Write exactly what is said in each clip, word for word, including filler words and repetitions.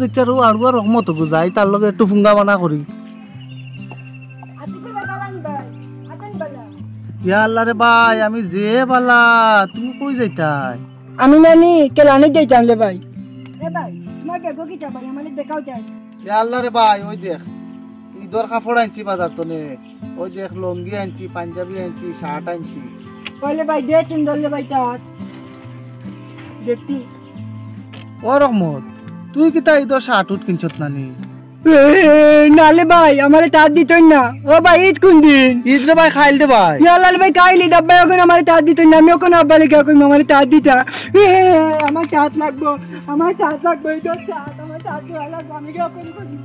দেখিয়ার ও আড়ুয়া রহমত গো যাই, তার লগে একটু ফুঙ্গা বানা করি। আতিকুর ভাই বালা নি ভাই? আছেন বালা? ইয়া আল্লাহ রে ভাই, আমি যে বালা, তুমি কই যাইতায়? আমি নানি কেলানি যাইতাম রে ভাই। এ ভাই, তোমার ব্যাগও কিতা ভাই, আমারে দেখাও যাই। ইয়া আল্লাহ রে ভাই, ওই দেখ, ঈদর কাপড় আনছি বাজার তনে। ওই দেখ, লুঙ্গি আনছি, পাঞ্জাবি আনছি, শার্ট আনছি। কইলে ভাই, দে তিন ডলে ভাই তার। দেখতি। ও রহমত, তুই কিতা ঈদর শার্ট উট কিনছত না নি? এ, নালে ভাই, আমারে তার দিতই না। ও ভাই, ঈদ কোন দিন? ঈদ রে ভাই, খাইল দে ভাই। ইয়া আল্লাহ রে ভাই, খাইল ঈদ, আব্বা এখন আমারে তার দিতই না। আমি এখন আব্বা লেখা কইম, আমারে তার দিতা। এ, আমার তার লাগবো, আমার তার লাগবো, ঈদর তার, আমার তার লাগবো, আমি কি এখন করি?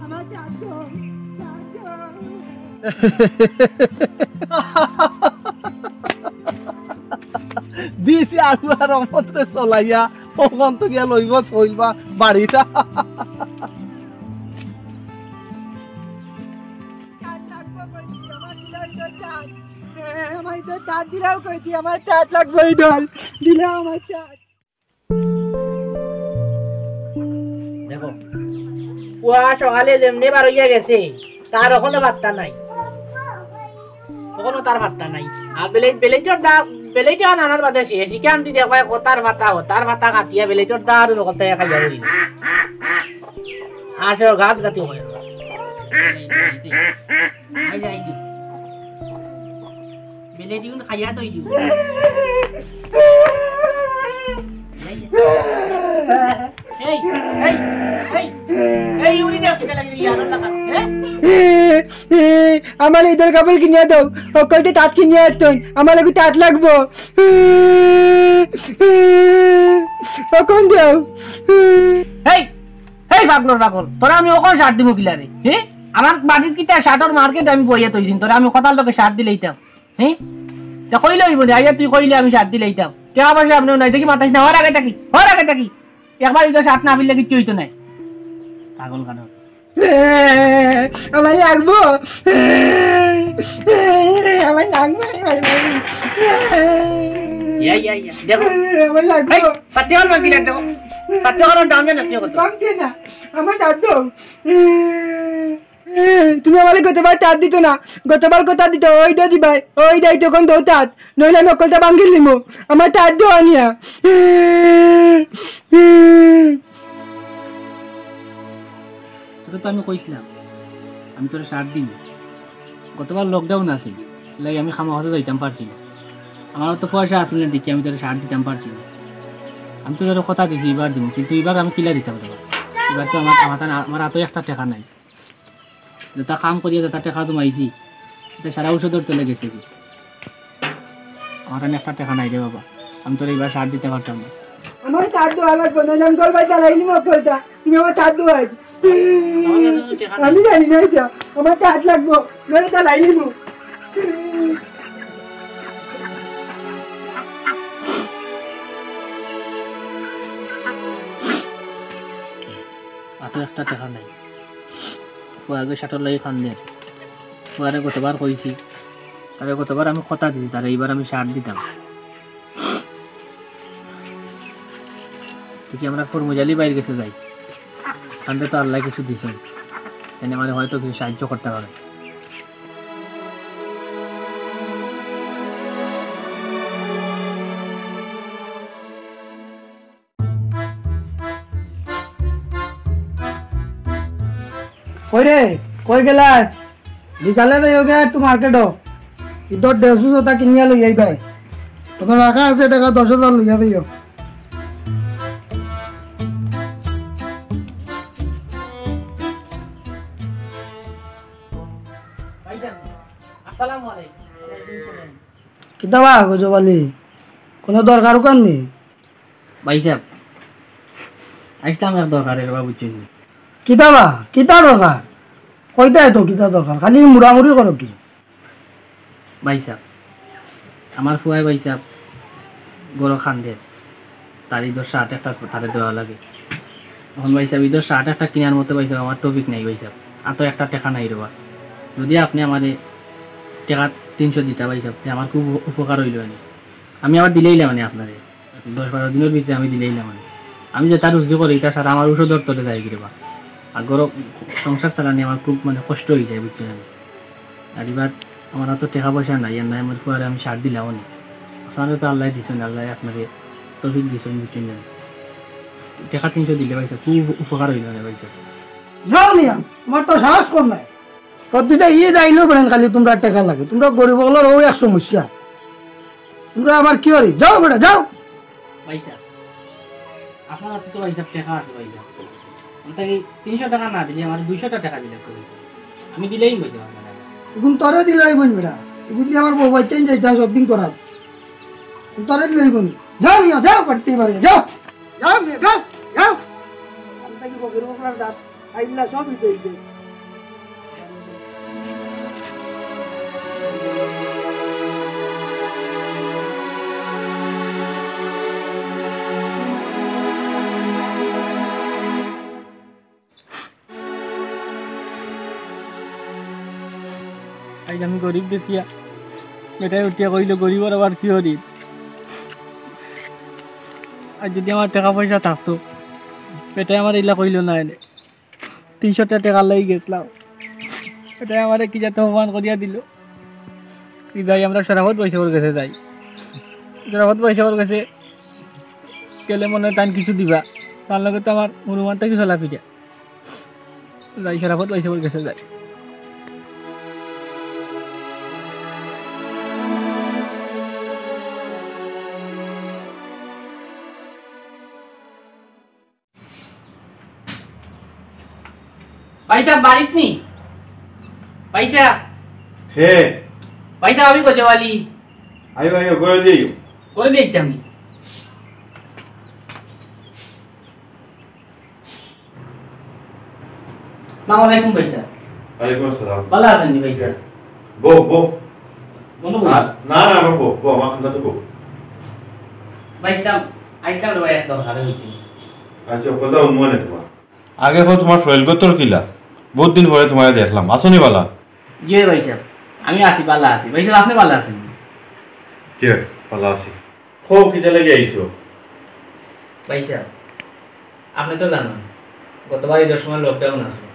আমার তার তো, তার তো। দিছি আড়ুয়া রহমতরে চলাইয়া, ওখান তো গিয়া লইব চইলবা বাড়িটা। আমার তো তার দিলাও কইছি, আমার তার লাগবো এই দল, দিলাও আমার তার। দেখো, পুয়া সকালে যেমনে বার হইয়া গেছে, তার অখনো পাত্তা নাই, অখনো তার পাত্তা নাই। আর বেলে-, বেলেইটর দা-, বেলেইটর নানার বাদে শেষ, ইখান দি দেখবায় কতার পাতা, কতার পাতা কাটিয়া বেলেইটর দারু নকল তাই খাইয়া হইল। আর সে গাত গাতি হয়। আই যাই দি। বেলেইটি কিন্তু খাইয়া তো হইল। এই, এই, এই, এই, উড়ি দে আজকে লাগি ইয়ার লাগা, হ্যাঁ? আমার ঈদর কাপড় কিনিয়া দাও, অকলতে তাত কিনিয়া আনতইন, আমার লাগি তাত লাগবো। অখন দাও। এই, এই পাগলর পাগল, তোরা আমি অখন শার্ট দিমু কিলারে, হ্যাঁ? আমার বাড়ির কিতা শার্টর মার্কেট আমি বইয়া তৈরি, তোরা আমি কথার লোকে শার্ট দিলাইতাম। হে? তে কইলে অইবো নি? আইয়া তুই কইলে আমি শার্ট দিলাইতাম। টেকা পয়সা আপনেও নাই, দেখি মাতাইস না, হর আগে থাকি, হর আগে থাকি। একবার ইটা শার্ট না পিনলে কিচ্ছু অইতো নায়। পাগল কানো। আমার লাগবো। আমার লাগবো। ইয়া, ইয়া, ইয়া। দেখো। আমার লাগবো। এই, পাতি অকল ভাঙ্গিলে দেখো। পাতি অকল দাম জানো নি কত? দাম দে না। আমার দাম দাও। এ, তুমি আমারে গতবার তাত দিত না, গতবার কথা দিত, ওই দে দিবাই, ওই দেই তখন দৌ তাত, নইলে আমি অকলতা ভাঙ্গিলিমু, আমার তাত দেও আনিয়া। এ, এ। তোরে তো আমি কইছিলাম, আমি তোরে শার্ট দিমু। গতবার লকডাউন আছিল, লাগি আমি কামো কাজো যাইতাম পারছি না। আমার তো পয়সা আছিল না দেখি আমি তোরে শার্ট দিতাম পারছি না। আমি তো তোরে কথা দিছি ইবার দিমু, কিন্তু ইবার আমি কিলা দিতাম তোরে? ইবার তো আমার, আমার, আমার আতো একটা টেকা নাই। যেটা কাম করিয়া যেটা টেকা জমাইছি, ইটা সারা ঔষধর তলে গেছে কি? আমার কাছে একটা টেকা নাই রে বাবা, আমি তোরে ইবার শার্ট দিতাম পারতাম না। আমার শার্ট দেওয়া লাগবো, নইলে আমি তোর বাড়িত লাইলি মক করতা। তুমি আমার শার্ট দেওয়া। আমি জানি না ইটা, আমার শার্ট লাগবো, নইলে তা লাইলি মক। আতো একটা টেকা নাই। ফুয়ায় শার্টর লাগি কান্দের। ফুয়ারে গতবার কইছি, তারে গতবার আমি কথা দিছি, তারে ইবার আমি শার্ট দিতাম। দেখি আমরা ফরমুজালি বাইর গেছে যাই, কান্দে তো আল্লায় কিছু দিছইন, এনে আমারে হয়তো কিছু সাহায্য করতা পারে। কই রে, কই গেলায়? বিকালে যাইওগি একটু মার্কেটো। ইদর ড্রেস জুতা কিনিয়া লই আইবায়। তখন রাখা আছে টেকা দশ হাজার লইয়া যাইও। আসসালামু আলাইকুম। কিতা বা গজব আলী, কোনো দরকার উকান নি? ভাইসাব, আইছলাম এক দরকারে রে বা, বুঝছইন নি? কিতা বা, কিতা দরকার? কইতায় তো কিতা দরকার, খালি মুড়ামুড়ি করো কি? ভাইসাব, আমার ফুয়ায় ভাইসাব ঘরো কান্দের, তার ইদর শার্ট একটা তারে দেওয়া লাগে। অখন ভাইসাব, ইদর শার্ট একটা কিনার মতো ভাইসাব আমার তৌফিক নাই ভাইসাব, আতো একটা টেকা নাই রে বা। যদি আপনে আমারে টেকা তিনশো দিতা ভাইসাব, তে আমার খুব উপ-, উপকার অইলো অনে। আমি আবার দিলাইলাম অনে আপনারে। দশ বারো দিনর ভিতরে আমি দিলাইলাম অনে। আমি যেটা রুজি করি, ইটা সারা আমার ঔষধর তলে যায়গি রে বা। আর ঘরো সংসার চালানি আমার খুব মানে কষ্ট অইযায়, বুঝছো নি? আর ইবার আমার অতো টেকা পয়সা নাই, আর নাই আমার ফুয়ারে আমি সার দিলাম নি। আপনারে তো আল্লায় দিছইন, আল্লায় আপনারে তৌফিক দিছইন, বুঝছইন নি? টেকা তিনশো দিলে ভাইসাব, খুব উপকার অইলো রে ভাইসাব। যাও মিয়া, তুমার তো সাহস কম নায়। প্রতিটা ঈদ আইলেউ বেটাইন খালি তুমরার টেকা লাগে। তুমরা গরিব অকলর অউ এক সমস্যা। তুমরা আবার কিওর ঈদ? যাও বেটা, যাও। ভাইসাব, আপনার অতো তো ভাইসাব টেকা আছে ভাইসাব। অন্তা কি তিনশো টেকা না দিলে আমারে দুইশোটা টেকা দিলে করি। আমি দিলাইমু ভাইসাব আপনারে। ইগুন তোরে দিলাইমু বেটা। ইগুন দি আমার বউ বাচ্চাইন যাইতা shopping করাত। তোরে দিলাইমু। যাও মিয়া, যাও, বাড়িত বাড়ি, যাও। যাও মিয়া, যাও, যাও। অন্তা কি বকের বকলার দাঁত? আইল্লা সব ইতে ইতে। আইজ আমি গরিব দেখিয়া, বেটায় উঠিয়া কইলো, "গরিবর আবার কিওর ঈদ?" আর যুদি আমার টেকা পয়সা থাকতো, বেটায় আমারে ইলা কইলো না এনে। তিনশোটা টেকার লাগি গেছলাম, বেটায় আমারে কি জাত অপমান করিয়া দিলো। কি যাই, আমরা শরাফত ভাইসাবর গেছে যাই। শরাফত ভাইসাবর গেছে গেলে মনে অয় তাইন কিছু দিবা, তান লগে তো আমার মনুমান থাকি চলাফিরা। যাই, শরাফত ভাইসাবর গেছে যাই। ভাইসাব, বাড়িত নি? ভাইসাব। হে। ভাইসাব, আমি গজওয়ালি। আইও, আইও, ঘরো দি আইও। ঘরো দি আইতাম নি? আসসালামু আলাইকুম ভাইসাব। ওয়ালাইকুম আসসালাম। ভালা আছইন নি ভাইসাব? বও, বও। বনো না, বই। না, না, না, বও, বও, আমার খান্দাত বও। ভাইসাব, আইছলাম রে ভাই, এক দরকারে অইতে। আচ্ছা, কথা হুনমু নে তুমার। আগে কও তুমার শরীল গতর কিলা? বউত দিন পরে তুমারে দেখলাম, আছো নি ভালা? জি ভাইসাব, আমি আছি, ভালা আছি। ভাইসাব, আপনে ভালা আছইন নি? জি, ভালা আছি। কও, কিতা লাগি আইছো? ভাইসাব, আপনে তো জানইন, গতবার ইদর সময় lockdown আছিল।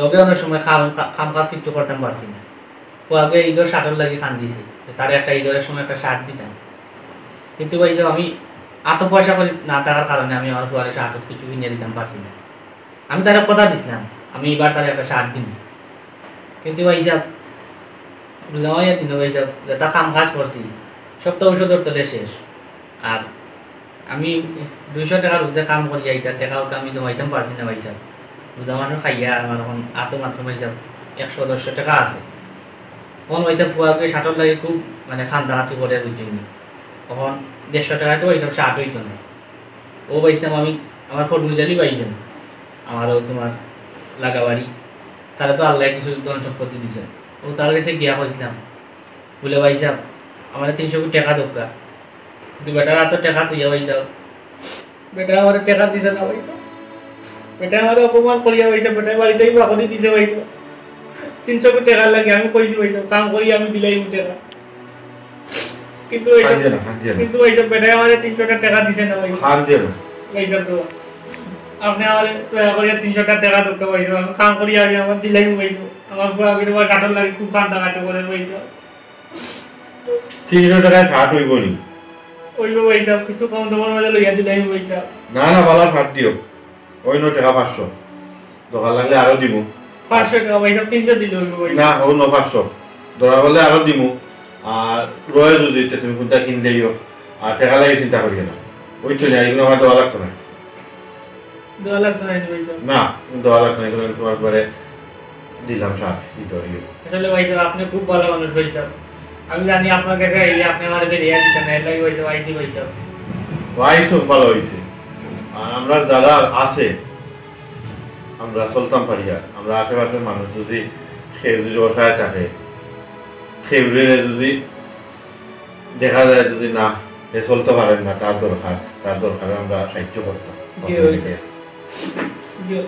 Lockdownর সময় কাম, কাম কাজ কিচ্ছু করতাম পারছি না। ফুয়াগুয়ে ইদর শার্টর লাগি কান্দিছে, তারে একটা ইদর সময় একটা শার্ট দিতাম। কিন্তু ভাইসাব, আমি আতো পয়সা করি না থাকার কারণে আমি আমার ফুয়ারে শার্ট কিচ্ছু কিনিয়া দিতাম পারছি না। আমি তারে কথা দিছলাম, আমি ইবার তারে একটা শার্ট দিমু। কিন্তু ভাইসাব, রোজা মাইয়া দিনো ভাইসাব, যেটা কাম কাজ করছি, সব তো ঔষধর তলে শেষ। আর আমি দুইশো টেকা রোজে কাম করিয়া ইতা টেকা উতা আমি জমাইতাম পারছি না ভাইসাব। রোজা মাসো খাইয়া আমার অখন আতো মাত্র ভাইসাব একশো দেড়শো টেকা আছে। অখন ভাইসাব ফুয়াগুয়ে শার্টর লাগি খুব মানে কান্দাকাটি করে, বুঝছইন নি? অখন দেড়শো টেকায় তো ভাইসাব শার্ট অইতো না। ও ভাইসাব, আমি আমার ফটমুজালি ভাইসাব, আমার অউ তুমার লাগাবাড়ি, তারে তো আল্লায় কিছু ধন সম্পত্তি দিছইন। অউ তার গেছে গিয়া কইছলাম, বুলে, "ভাইসাব, আমারে তিনশো টেকা দেউক্কা।" কিন্তু বেটার আতো টেকা থইয়া ভাইসাব, বেটায় আমারে টেকা দিছে না ভাইসাব। বেটায় আমারে অপমান করিয়া ভাইসাব, বেটায় বাড়িত থাকি বাকলি দিছে ভাইসাব। তিনশো টেকার লাগি আমি কইছি ভাইসাব, কাম করি আমি দিলাইমু টেকা। কিন্তু ভাইসাব, কান্দিও না, কান্দিও না। কিন্তু ভাইসাব, বেটায় আমারে তিনশো টেকা দিছে না ভাইসাব। কান্দিও না। ভাইসাব তো, আপনে আমারে দয়া করিয়া তিনশো টেকা দেউক্কা ভাইসাব, আমি কাম করি আমি আমার দিলাইমু ভাইসাব। আমার ফুয়াগুয়ে শার্টর লাগি খুব কান্দাকাটি করে ভাইসাব। তিনশো টেকায় শার্ট অইবো নি? অইবো ভাইসাব, কিছু কম দামর মাঝে লইয়া দিলাইমু ভাইসাব। না, না, ভালা শার্ট দিও। অউ নেও টেকা পাঁচশো। দরকার লাগলে আরো দিমু। পাঁচশো টেকা ভাইসাব, তিনশো দিলে অইবো ভাইসাব। না, অউ নেও পাঁচশো। দরকার অইলে আরো দিমু। আর রয় যুদি, তে তুমি কুনটা কিনলাইও। আর টেকার লাগি চিন্তা করিও না। অইতো না, ইগুন আমার দেওয়া লাগতো না। দেওয়া লাগতো না নি ভাইসাব? না, দেওয়া লাগতো না, ইগুন আমি তুমার পরে দিলাম শার্ট, ইদর ইয়ে। আসলে ভাইসাব, আপনে খুব ভালা মানুষ ভাইসাব। আমি জানি আপনার কাছে আইলে আপনে আমারে ফিরাইয়া দিতা না, এর লাগি ভাইসাব আইছি ভাইসাব। ভাই, সব ভালা অইছে। আর আমরা যারা আছে, আমরা চলতাম পারি। আর আমরা আশেপাশের মানুষ যুদি কেউ যুদি অসহায় থাকে, কেউরে যুদি দেখা যায় যুদি না, হে চলতো পারের না, তার দরকার, তার দরকারে আমরা সাহায্য করতাম। জি, অইছে। জি।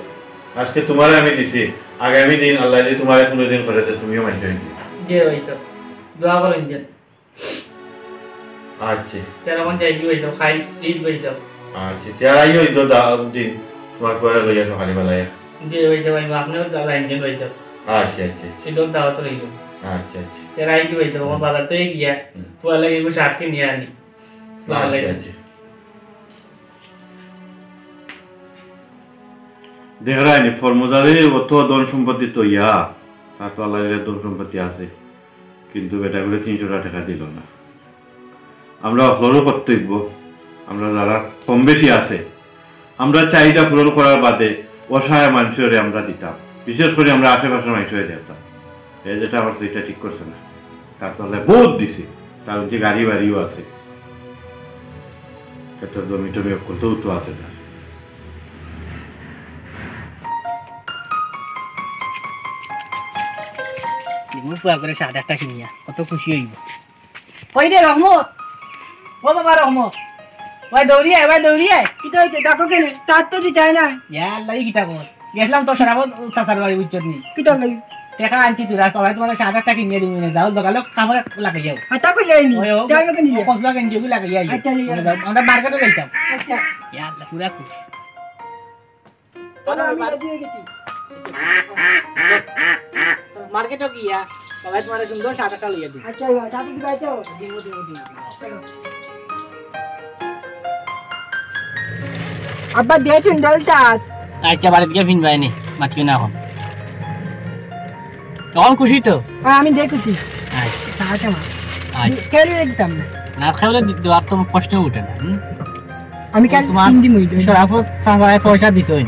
আজকে তুমারে আমি দিছি, আগামী দিন আল্লায় যুদি তুমারে কুনুদিন করে, তে তুমিও মাইনষর অইবে। জি, অইছে। দোয়া করইন যে। আচ্ছা। তেরো পঞ্চাশ কি অইছে, খাই, ঈদ অইছে। আচ্ছা, তে আর আইও ইদর দা-, দিন, তুমার ফুয়ারে লইয়া সকালে বেলায়। জি ভাইসাব, আইমু, আপনেও যা-, যাইন যেন ভাইসাব। আচ্ছা, আচ্ছা, আচ্ছা। ইদর দাওয়াত রইল। আচ্ছা, আচ্ছা। তে আর আইও ভাইসাব, আমার বাজার থাকি গিয়া, হুম। ফুয়ার লাগি একটু শার্ট কিনিয়া আনি। আচ্ছা, আচ্ছা। দেখরায়নি, ফরমজারে অত ধন সম্পত্তি থইয়া, তার তো আল্লাহ ধন সম্পত্তি আছে, কিন্তু বেটাগুরে তিনশোটা টেকা দিল না। আমরা হকলরও কর্তব্য, আমরা যারা কম বেশি আছে, আমরা চাহিদা পূরণ করার বাদে অসহায় মানষরে আমরা দিতাম, বিশেষ করি আমরা আশেপাশের মানষরে দিতাম। এ যেটা করছে, এটা ঠিক করছে না। তার তো আল্লায় বউত দিছে, তার যে গাড়ি বাড়িও আছে, ক্ষেতর জমি টমি অকলতাউ তো আছে তার। দিমু ফুয়া করে শার্ট একটা কিনিয়া, কত খুশি অইব। কই রে রহমত? ও বাবা রহমত, ভাই দৌড়ি আয়, ভাই দৌড়ি আয়। কিতা অইছে? ডাকো কেনে? তার তো দিতায় না। ইয়া আল্লাহ, ই কিতা কর? গেছলাম তো শরাফত চাচার বাড়ি, বুঝছত নি? কিতা লাগি? টেকা আনছি তোর, আর বাবায় তুমারে শার্ট একটা কিনিয়া দিমু নে, যাও লগালগ কামো লাগাই যাও। হাতা কইলে আইনি। ওই, ও, যাও কেনে? ও কসবা গেঞ্জি ওগুলো লাগাই আই। আচ্ছা, ঠিক আছে। যাও, আমরা মার্কেটো যাইতাম। আচ্ছা। ইয়া আল্লাহ, পুরা খুশ। চলো, আমি রেডি অই গেছি। মার্কেটো গিয়া বাবায় তুমারে সুন্দর শার্ট একটা লইয়া দিমু। আচ্ছা, ভাই, শার্ট কি বাইতে হবে? দিমু, দিমু, দিমু, দিমু। আব্বা, দে সুন্দর শার্ট। আচ্ছা, বাড়িত গিয়া ফিনবায় নে, মাতিও না অখন। অখন খুশি তো? হ্যাঁ, আমি দে খুশি। আচ্ছা। শার্ট আমার। আচ্ছা। কেউ দিতাম না। না, কেউরে দি-, দেওয়ার তো প্রশ্ন উঠে না, হুম? আমি কাল তুমার তিন দিন অইল। শরাফত চাচায় পয়সা দিছইন।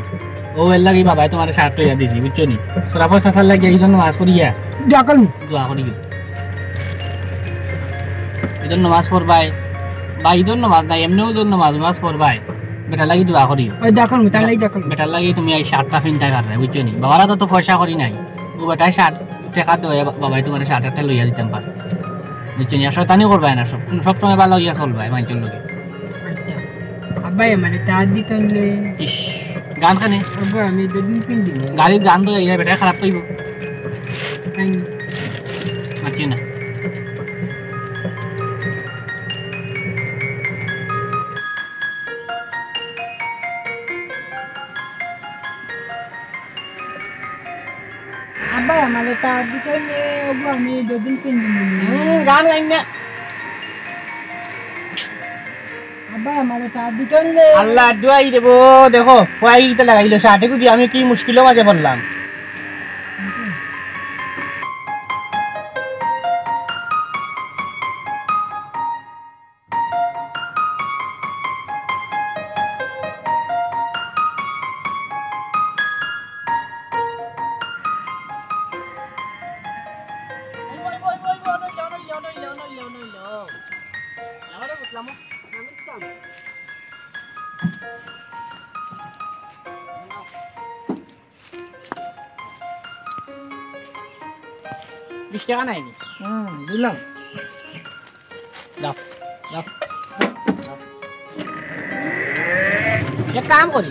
ও এর লাগি বাবায় তুমারে শার্ট লইয়া দিছি, বুঝছো নি? শরাফত চাচার লাগি ইদর নমাজ পড়িয়া দোয়া করমু। দোয়া করিও। ইদর নমাজ পড়বায়, বা ইদর নমাজ না, এমনেও ইদর নমাজ, নমাজ পড়বায়। বেটার লাগি দোয়া করিও। ওই দোয়া করমু, তার লাগি দোয়া করমু। বেটার লাগি তুমি এই শার্টটা ফিনতায় পাররায়, বুঝছো নি? বাবার তো, তো পয়সা করি নাই। ও বেটায় শার্ট, টেকা দেওয়া, বাবায় তুমারে শার্ট একটা লইয়া দিতাম পারে। বুঝছো নি? আর শয়তানি করবায় না, সব, সব সময় ভালা অইয়া চলবায়, মানষর লগে। আচ্ছা। আব্বায় আমারে তার দিতইন লে। ইস, গান কানে? ওগো, আমি দুদিন পিন্দিমু। গাড়ির গান তো এই বেটা খারাপ পাইব। আইন। মাতিও না। আব্বায় আমারে তার দিতইন লে, ওগো, আমি দুদিন পিন্দিমু। হুম, গান গাইন না। আব্বায় আমারে তার দিতইন লে। আল্লাহ, দোয়াই দেবো। দেখো, ফুয়ায় ইতা লাগাইল, শার্টে গুদি আমি কি মুশকিলর মাঝে পড়লাম। বিশ টেকা নাই নি? হুম, দিলাম। যাও, যাও, যাও। এক কাম করি,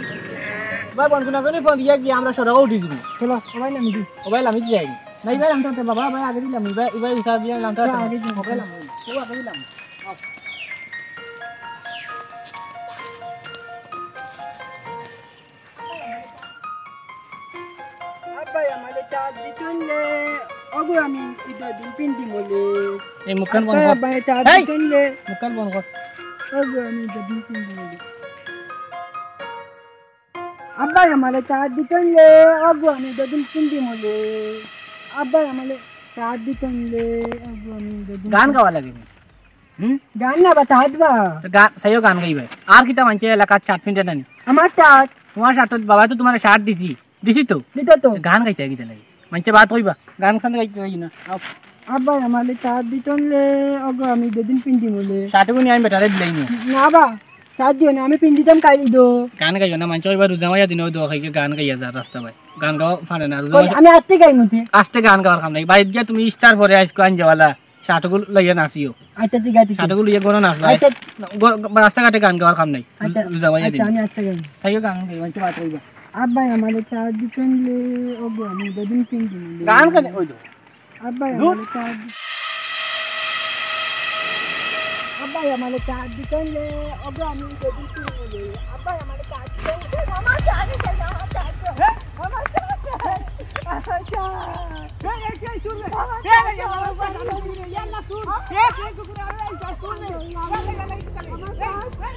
এবার বন্ধু না করে ফোন দিয়া গিয়া আমরা সড়কো উঠি দিমু। চলো, সবাই নামি দি। সবাই নামি দি যাই। না, এবার আমি তো বাবা, ভাই আগে দিলাম, এবার, এবার হিসাব দিয়া লামটা আগে দিলাম। সবাই লাম, ও আগে দিলাম। আব্বায় আমারে তার দিতইন লে, ওগো আমি ইদর দিন পিন্দিমু লে। এই মুখখান বন্ধ কর। আব্বায় আমারে তার এই! দিতইন লে। মুখখান বন্ধ কর। ওগো আমি ইদর দিন পিন্দিমু লে। আব্বায় আমারে তার দিতইন লে, ওগো আমি ইদর দিন পিন্দিমু লে। আব্বায় আমারে তার দিতইন লে, ওগো আমি ইদর দিন গান গাওয়া লাগে নি? হুম? গান না বা, তাত বা। তো গান, চাইও গান গাইবায়। আর কিতা মানষে এলাকাত শার্ট পিন্দে না নি? আমার তাত। তুমার শার্ট তো, বাবায় তো তুমারে শার্ট দিছি। দিছি তো? দিত তো। গান গাইতায় কিতা লাগি? মানষে বাত কইবা। গান সান গাইতায় লাগি না। আও। আব্বায় আমারে তাত দিতইন লে, ওগো আমি ইদর দিন পিন্দিমু লে। শার্ট গুনি আমি বেটারে দিলাই নি। না বা, তাত দিও না, আমি পিন্দিতাম কাইল ইদো। গান গাইও না, মানষে কইবা রোজা মাইয়া দিনো দোয়া খাইকে গান গাইয়া যা রাস্তা বায়। গান গাওয়া পারে না, রোজা কই, মাইয়া আমি আত্তে গাইমু তে। আস্তে গান গাওয়ার কাম নাই। বাড়িত গিয়া তুমি ইস্তার পরে আইজকু আঞ্জাওয়ালা। শার্টগুলো লইয়া নাচিও। আচ্ছা, ঠিক আছে, ঠিক আছে। শার্টগুলো লইয়া গরো নাচ ভাই। আচ্ছা। গর-, রাস্তাঘাটে গান গাওয়ার কাম নাই। আচ্ছা। রোজা ভাই আচ্ছা, দিন। আমি আচ্ছা গাইমু। তাইও গান গাইবা, আমি তো বাদ রইবা। আব্বায় আমারে তার দিতইন লে, ওগো আমি ইদর দিন পিন্দিমু লে। গান কেনে? ওই তো। আব্বায় আমারে তার দি- ভাই, আমার চা দিতেন রে, ওগো, আমি যদি কিনে নেই। আব্বা, আমার চা দিতেন রে, আমার চা দিতেন, আমার চা দিতেন, আমার চা দিতেন, আমার চা। এই, এই, এই, শুন রে। এই, এই, আমার চা দিতেন রে, ইয়াল্লা, শুন। এই, এই, কুকুর, আরে, এই, চা, শুন রে। ইয়াল্লা, ইয়াল্লা, ইয়াল্লা, এই, এই।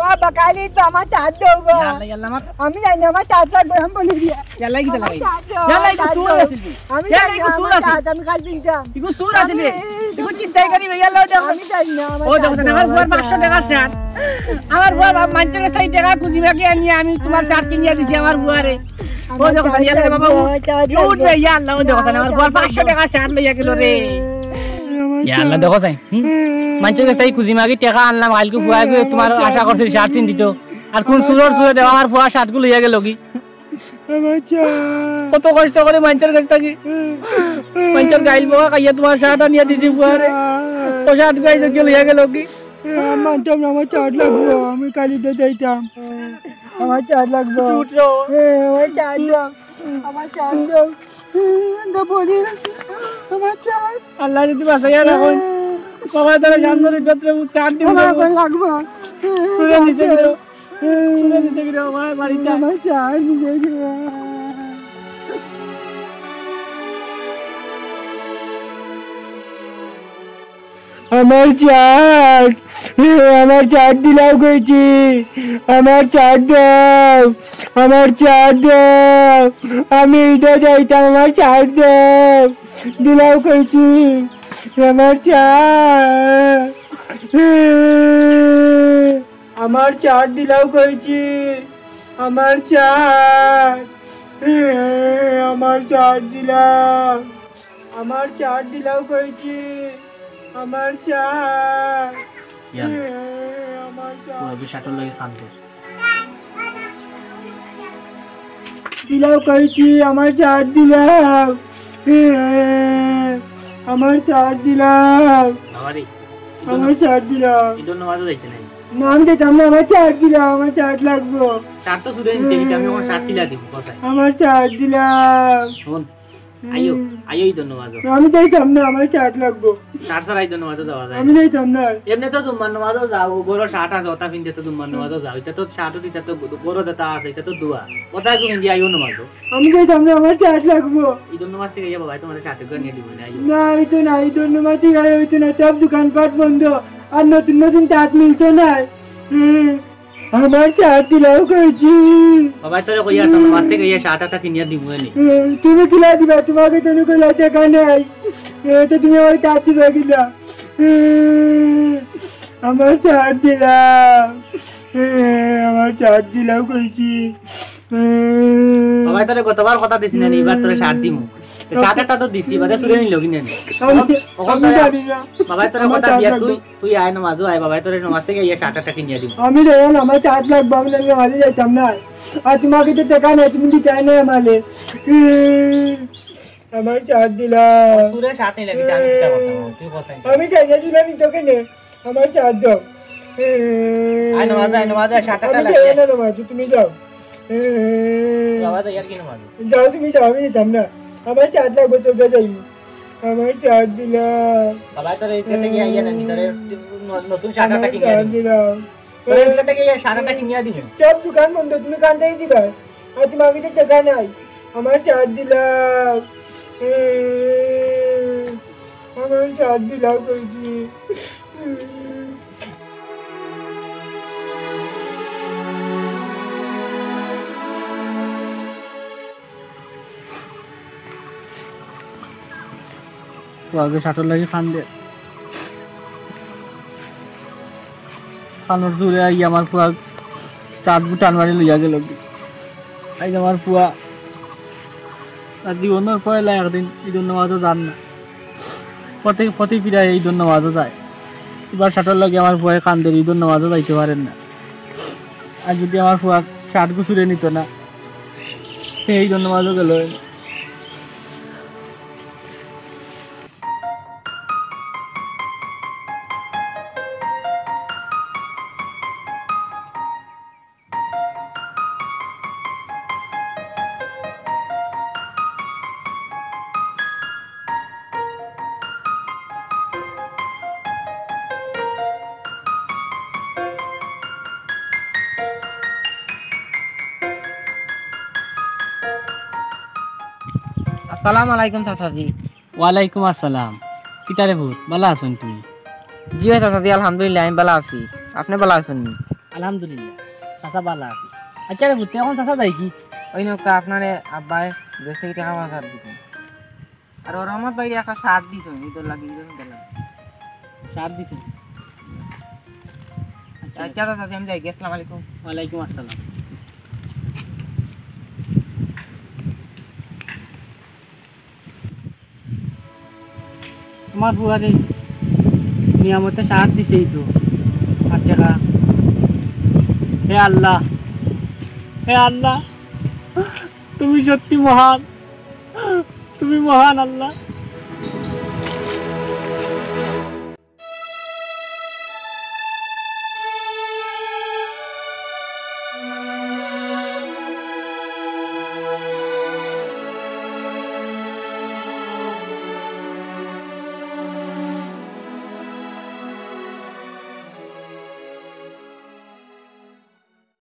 ও বাকালি, তো আমার চা দাও গো। ইয়াল্লা, ইয়াল্লা, আমার আমি জানি না, আমার চা লাগবে, আমি বলি দিয়া। ইয়াল্লা, কিতা লাগাই? আমার চা দাও, ইয়াল্লা, ইগু চা চুর দাও। আছিল নি? আমি ইয়াল্লা, জানি ইগু না, চুর আমার আছিল। চা, আমি কাল কিনতাম। ইগু চুর আছিল নি? আমি ইগু চিন্তাই করি, ইয়াল্লা, ওই দেখো। আমি জানি না, আমার ও চা দেখো, দাও, আমার আমার চা। পাঁচশো টেকা শার্ট। আমার ফুয়া বাপ মানষর গেছ থাকি টেকা খুজি মাগি আনি আমি তুমার শার্ট কিনিয়া দিছি আমার ফুয়ারে। ও আমার দেখো, চা ইয়াল্লা, বাবা, লাগবে, আমার চা ইউট লাগবে। রে, ইয়াল্লা, ও দেখো, আমার আমার চা ফুয়া পাঁচশো লাগবে। টেকা শার্ট লইয়া গেল রে। আমার চা। ইয়াল্লা, দেখো চাই। হুম? মানষর গেছ থাকি খুজি মাগি টেকা আনলাম, কাইলকু ফুয়ায় গিয়া তুমার আশা করছিল শার্ট কিন দিত। আর কোন চুরর চুরে দেওয়া আমার ফুয়া শার্টগু লইয়া গেল কি? আমার চা। কত কষ্ট করি মানষর গেছ থাকি। মানষর গাইল বকা খাইয়া তুমার শার্ট আনিয়া দিছি ফুয়ারে। ও শার্টগু আইজ গিয়া লইয়া গেল কি? মানতাম না, আমার শার্ট লাগবো, আমি কালি তো যাইতাম। আমার শার্ট লাগবো। চুপ রও। এ, আমার শার্ট দাও। আমার শার্ট দাও। এ, বলি, আমার শার্ট। আল্লায় যদি বাঁচাইয়া রাখইন, বাবা, তারা জানতো রে, যত রে, উঠ, কাট দিবো। আমার এখন লাগবো। চুরে নিছে গিরো। চুরে নিছে গিরো, আমার বাড়িটা। আমার শার্ট নিছে গিরো। আমার শার্ট, আমার শার্ট দিলাও কইছি, আমার শার্ট দাও, আমার শার্ট দাও, আমি ইটা যাইতাম, আমার শার্ট দাও, দিলাও কইছি, আমার শার্ট, আমার শার্ট দিলাও কইছি, আমার শার্ট, আমার শার্ট দিলাও। আমার শার্ট দিলাও কইছি, আমার শার্ট। ইয়ার। আমার শার্ট। ও, আমি শার্টর লাগি কাম কর। দিলাও কইছি, আমার শার্ট দিলাও। আমার শার্ট দিলাও। বাবা রে, আমার শার্ট দিলাও। ইদর নামাজো যাইতে নাই। না, আমি যাইতাম না, আমার শার্ট দিলাও, আমার শার্ট লাগবো। শার্ট তো চুরে নিছে, কিন্তু আমি আমার শার্ট কিলা দিমু, কথায়। আমার শার্ট দিলাও। হুন, আইও, আইও ইদর নামাজো। আমি যাইতাম না, আমার শার্ট লাগবো। শার্ট ছাড়া ইদর নামাজো যাওয়া যায় আমি না। যাইতাম না। এমনে তো জুম্মার নামাজো যাও, ঘরো শার্ট আছে, ওটা পিন্দে তো জুম্মার নামাজো যাও। ইটা তো শার্ট, ইটা তো ঘরো যেটা আছে, ইটা তো ধুয়া। ওটা একটু পিন্দে আইও নামাজো। আমি যাইতাম না, আমার শার্ট লাগবো। ইদর নামাজ থাকি আইয়া বাবায় তুমারে শার্ট একগু আনিয়া দিবো নে, আইও। না, অইতো না, ইদর নামাজ থাকি আইয়া অইতো না, সব দোকানপাট বন্ধ। আর নতুন নতুন শার্ট মিলতো না। হুম। আমার শার্ট দিলাও কইছি। বাবায় তোরে কইয়া তো নামাজ থাকি আইয়া শার্ট একটা কিনিয়া দিমু নে। হুম, তুমি কিলা দিবা? তুমার কাছে তো কুনু টেকা নাই। এ, তো তুমি আমার শার্ট দিবা কিলা? হুম, আমার শার্ট দিলাও। হুম, আমার শার্ট দিলাও কইছি। হুম। বাবায় তোরে গতবার কথা দিছি না নি, ইবার তোরে শার্ট দিমু। তো শার্ট একটা তো দিছি, বাদে চুরে নিলো কিনা নি? আমি, অখন, অখন আমি তোরে জানি না। বাবায় তোরে আমার কথা শার্ট দিয়া লাগবো। তুই তুই আয় নামাজো আয়, বাবায় তোরে নামাজ থাকি আইয়া শার্ট একটা কিনিয়া দিমু। আমি রে, আমার শার্ট লাগবো, আমি নাইলে নামাজো যাইতাম না। আর তুমার কাছে তো টেকা নাই, তুমি দিতায় না আমারে। আমার শার্ট দিলাও। চুরে শার্ট নিলে কিতা আমি কিতা করতাম? তুই কত আমি চাই না, তুই আমি তোকে নে। আমার শার্ট দাও। আয় নামাজো, আয় নামাজো, আয়, শার্ট আমি একটা যাই লাগবো। না নামাজো, তুমি যাও। বাবা, তো ইয়ার কি নামাজ? যাও তুমি যাও, আমি নিতাম না। আমার শার্ট লাগবো, তোকে যাই। আমার শার্ট দিলাও। বাবা, তোর এই খেতে গিয়া ইয়ে নাকি, তোর এই ন-, নতুন শার্ট একটা আমার কিনিয়া শার্ট দিবি। দিলাও। তোর এই খেতে গিয়া শার্ট একটা কিনিয়া দিবি। সব দোকান বন্ধ, তুমি কান থেকে দিবা। আর তুমি আমি তো টেকা নাই। আমার শার্ট দিলাও। আমার শার্ট দিলাও কইছি। ফুয়ায় শার্টর লাগি কান্দে। কান্দর জোরে আইয়া আমার ফুয়ার শার্টগু টান মারি লইয়া গেল। আইজ আমার ফুয়া আর জীবনর পয়লা একদিন ইদর নামাজো যার না। পথে, পথে ফিরায় ইদর নামাজো যায়। ইবার শার্টর লাগি আমার ফুয়ায় কান্দের, ইদর নামাজো যাইতে পারের না। আর যদি আমার ফুয়ার শার্টগু চুরে নিতো না, তে ইদর নামাজো গেল। সালাম আলাইকুম চাচাজি। ওয়ালাইকুম আসসালাম। কিতা রে পুত, ভালা আছো নি তুমি? জি অয় চাচাজি, আলহামদুলিল্লাহ, আমি ভালা আছি। আপনে ভালা আছইন নি? আলহামদুলিল্লাহ, চাচা ভালা আছি। আচ্ছা রে পুত, অখন চাচা যাইগি? অউ নৌকা আপনারে আব্বায় বিদেশ থাকি টেকা পাঁচ হাজার দিছইন। আর অউ রহমত ভাইরে একটা শার্ট দিছইন, ইদর লাগি, ইদর লাগি। শার্ট দিছইন। আচ্ছা চাচাজি, আমি যাইগি, আসসালামু আলাইকুম। ওয়ালাইকুম আসসালাম। আমার ফুয়ারে নিয়ামতে শার্ট দিছে, ইদর আর টেকা। হে আল্লাহ, হে আল্লাহ, তুমি সত্যি মহান, তুমি মহান আল্লাহ।